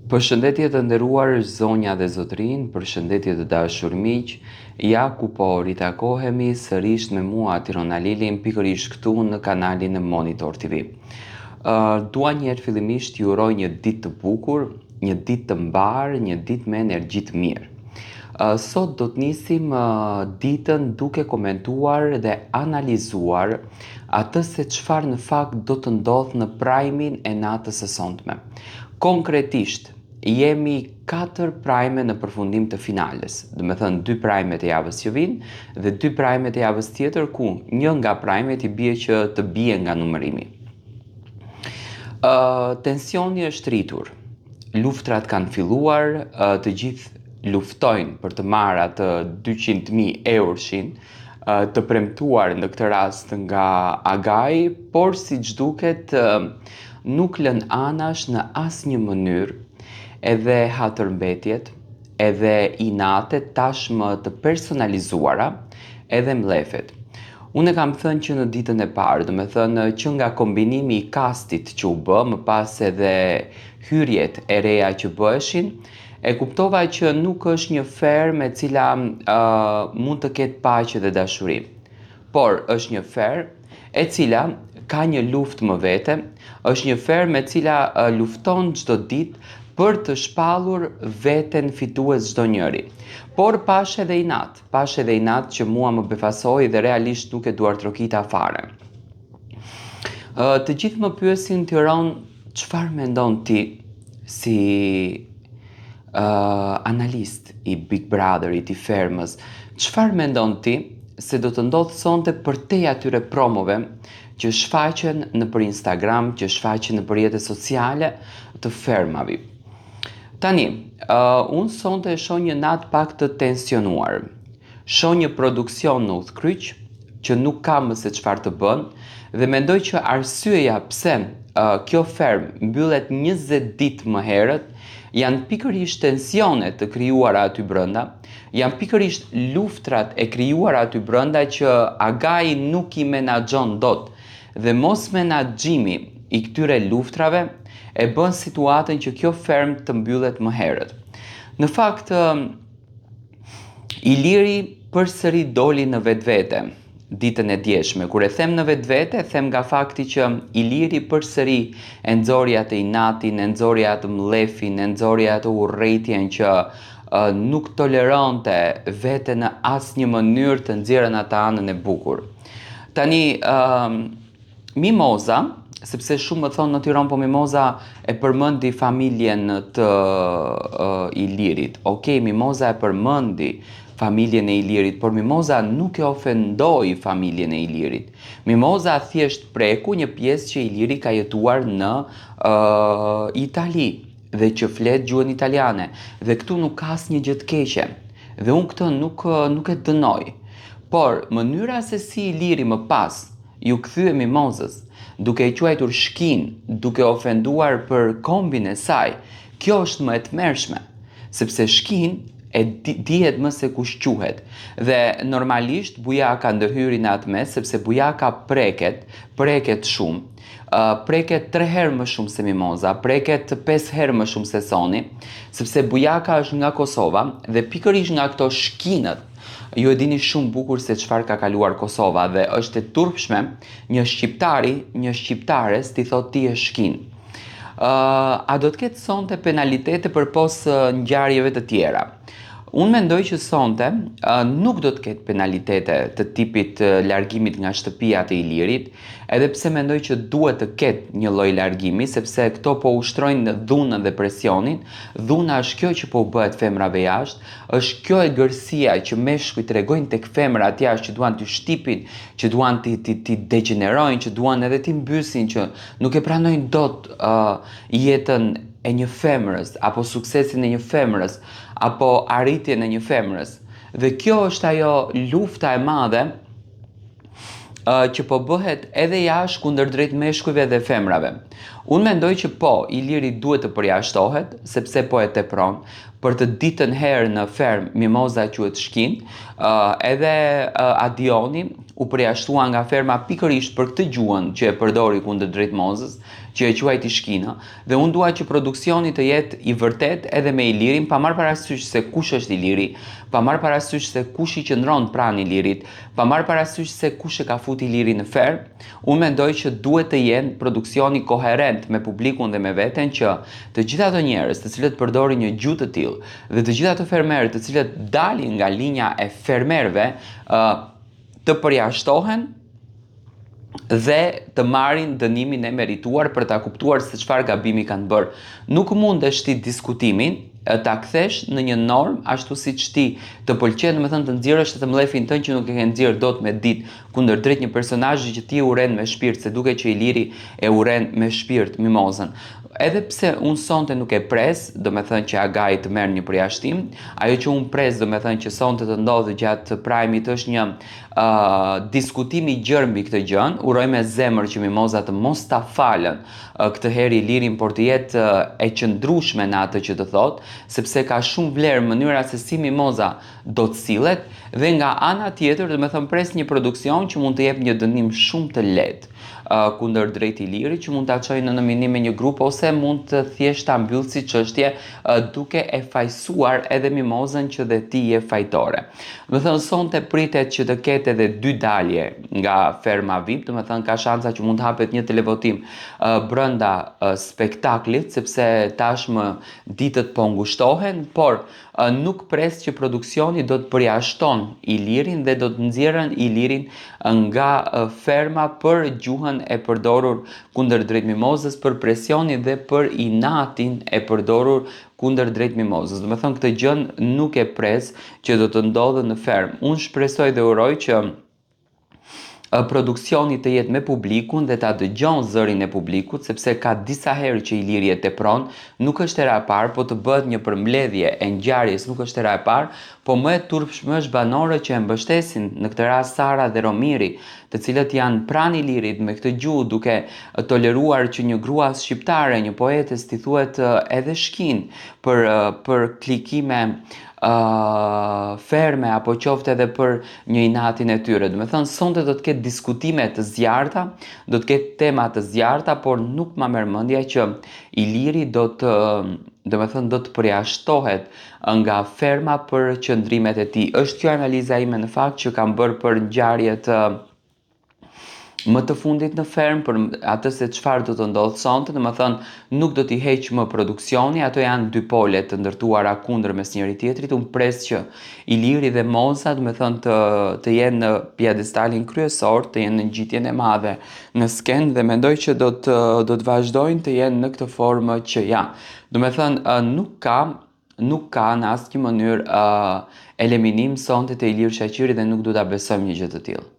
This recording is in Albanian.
Përshëndetje të nderuar zonja dhe zotërinj, përshëndetje të dashur miq. Ja ku po ritakohemi sërish me mua Tiron Alilin pikërisht këtu në kanalin Monitor TV. Uh, dua njëherë fillimisht ju uroj një ditë të bukur, një ditë të mbarë, një ditë me energji të mirë. Uh, sot do të nisim uh, ditën duke komentuar dhe analizuar atë se çfarë në fakt do të ndodhë në prajmin e natës së sontme. Konkretisht, jemi 4 prajme në përfundim të finales, domethënë 2 prajmet e javës që vijnë dhe 2 prajmet e javës tjetër ku një nga prajmet i bie që të bie nga numërimi. Uh, tensioni është rritur. Luftrat kanë filluar, uh, të gjithë luftojnë për të marrë atë 200.000 eurëshin të premtuar në këtë rast nga Agai, por siç duket nuk lën anash në asnjë mënyrë edhe hatërmbetjet, edhe inatet tashmë të personalizuara, edhe mllefet. Unë e kam thënë që në ditën e parë, domethënë që nga kombinimi i kastit që u bë, më pas edhe hyrjet e reja që bëheshin, e kuptova që nuk është një fermë e cila uh, mund të ketë paqe dhe dashuri. Por është një fermë e cila ka një luftë më vete, është një fermë e cila uh, lufton çdo ditë për të shpallur veten fitues çdo njëri. Por pashë edhe inat, pashë edhe inat që mua më befasoi dhe realisht nuk e duartrokita fare. Uh, të gjithë më pyesin Tiron, çfarë mendon ti si uh, analist i Big Brotherit, i fermës, çfarë mendon ti se do të ndodhë sonte përtej atyre promove që shfaqen nëpër Instagram, që shfaqen nëpër rrjete sociale të fermave. Tani, uh, unë sonte e shoh një natë pak të tensionuar. Shoh një produksion në udhëkryq, që nuk ka më se çfarë të bën dhe mendoj që arsyeja pse uh, kjo fermë mbyllet 20 ditë më herët janë pikërisht tensionet të krijuara aty brenda, janë pikërisht luftrat e krijuara aty brenda që Agai nuk i menaxhon dot dhe mos menaxhimi i këtyre luftrave e bën situatën që kjo fermë të mbyllet më herët. Në fakt, Iliri përsëri doli në vetvete ditën e djeshme. Kur e them në vetvete, them nga fakti që Iliri përsëri e nxori atë inatin, e nxori atë mllefin, e nxori atë urrejtjen që uh, nuk toleronte veten në asnjë mënyrë të nxjerrën atë anën e bukur. Tani, uh, Mimoza, sepse shumë më thonë në Tiron, po Mimoza e përmendi familjen të uh, Ilirit. Okej, Mimoza e përmendi familjen e Ilirit, por Mimoza nuk e ofendoi familjen e Ilirit. Mimoza thjesht preku një pjesë që Iliri ka jetuar në uh, Itali dhe që flet gjuhën italiane dhe këtu nuk ka asnjë gjë të keqe. Dhe unë këtë nuk nuk e dënoj. Por mënyra se si Iliri më pas Iu kthye Mimozës, duke e quajtur shkinë, duke ofenduar për kombin e saj, kjo është më e tmerrshme, sepse shkinë e dihet më se kush quhet. Dhe normalisht Bujaka ndërhyri në atë mes, sepse Bujaka preket, preket shumë, uh, preket tre herë më shumë se Mimoza, preket pesë herë më shumë se Soni, sepse Bujaka është nga Kosova dhe pikërisht nga këto shkinët Ju e dini shumë bukur se çfarë ka kaluar Kosova dhe është e turpshme një shqiptari, një shqiptares t'i thotë ti je shkinë. Uh, a do të ketë sonte penalitete përpos ngjarjeve të tjera? Unë mendoj që sonte uh, nuk do të ketë penalitete të tipit uh, largimit nga shtëpia të Ilirit, edhe pse mendoj që duhet të ketë një lloj largimi, sepse këto po ushtrojnë dhunën dhe presionin. Dhuna është kjo që po u bëhet femrave jashtë, Është kjo egërsia që meshkujt tregojnë tek femrat jashtë që duan t'i shtypin, që duan t'i t'i t'i degjenerojnë, që duan edhe t'i mbysin, që nuk e pranojnë dot uh, jetën e një femrës apo suksesin e një femrës apo arritjen e një femrës. Dhe kjo është ajo lufta e madhe që po bëhet edhe jashtë kundërdrejt meshkujve dhe femrave. Unë mendoj që po, Iliri duhet të përjashtohet, sepse po e tepron. Për të dytën herë në fermë Mimoza quhet shkinë, edhe Adioni u përjashtua nga ferma pikërisht për këtë gjuhën që e përdori kundërdrejt Mozës, që e quajti shkinë, dhe unë dua që produksioni të jetë i vërtetë edhe me Ilirin, pa marrë parasysh se kush është Iliri, pa marrë parasysh se kush i qëndron pranë Ilirit, pa marrë parasysh se kush e ka fut Ilirin në fermë, unë mendoj që duhet të jenë produksioni koherent me publikun dhe me veten që të gjithë ato njerëz të cilët përdorin një gjuhë të tillë dhe të gjithë ato fermerë të cilët dalin nga linja e fermerëve, ë të përjashtohen dhe të marrin dënimin e merituar për ta kuptuar se çfarë gabimi kanë bërë. Nuk mundesh ti diskutimin ta kthesh në një normë ashtu siç ti të pëlqen, domethënë të nxjerrësh atë mllefin tënd që nuk e ke nxjerrë dot me ditë kundërdrejt një personazhi që ti e urren me shpirt, se duket që Iliri e urren me shpirt Mimozën. Edhe pse unë sonte nuk e pres, domethënë që Agai të merr një përjashtim, ajo që unë pres, domethënë që sonte të ndodhë gjatë prime-it është një uh, diskutim i gjerë mbi këtë gjën. Uroj me zemër që Mimoza të mos ta falën uh, këtë herë Ilirin, por të jetë uh, e qëndrueshme në atë që të thotë, sepse ka shumë vlerë mënyra se si Mimoza do të sillet dhe nga ana tjetër, domethënë pres një produksion që mund të jep një dënim shumë të lehtë kundërdrejt Ilirit që mund ta çojë në nominim me një grup ose mund të thjesht ta mbyllë si çështje duke e fajësuar edhe Mimozën që dhe ti je fajtore. Domethënë sonte pritet që të ketë edhe dy dalje nga ferma VIP, domethënë ka shansa që mund të hapet një televotim brenda spektaklit sepse tashmë ditët po ngushtohen, por nuk pres që produksioni do të përjashton Ilirin dhe do të nxjerrën Ilirin nga ferma për gjuhën e përdorur kundërdrejt Mimozës, për presionin dhe për inatin e përdorur kundërdrejt Mimozës. Domethënë këtë gjën nuk e pres që do të ndodhë në fermë. Unë shpresoj dhe uroj që produksioni të jetë me publikun dhe ta dëgjon zërin e publikut, sepse ka disa herë që Iliri e tepron, nuk është hera e parë, po të bëhet një përmbledhje e ngjarjes nuk është hera e parë, po më e turpshme është banorët që e mbështesin, në këtë rast Sara dhe Romiri, të cilët janë pranë Ilirit me këtë gjuhë duke toleruar që një grua shqiptare, një poetes t'i thuhet edhe shkinë për për klikime ferme apo qoftë edhe për një inatin e tyre. Domethënë, sonte do të ketë diskutime të zjarrta, do të ketë tema të zjarrta, por nuk ma merr mendja që Iliri do të domethënë do të përjashtohet nga ferma për qëndrimet e tij. Është kjo analiza ime në fakt që kam bërë për ngjarjet më të fundit në fermë për atë se çfarë do të ndodhë sonte, domethënë nuk do t'i heq më produksioni, ato janë dy pole të ndërtuara kundër mes njëri tjetrit, unë pres që Iliri dhe Moza, domethënë të të jenë në piedestalin kryesor, të jenë në ngjitjen e madhe në skenë dhe mendoj që do të do të vazhdojnë të jenë në këtë formë që janë. Domethënë nuk ka nuk ka në asnjë mënyrë uh, eliminim sonte të Ilir Shaqirit dhe nuk do ta besojmë një gjë të tillë.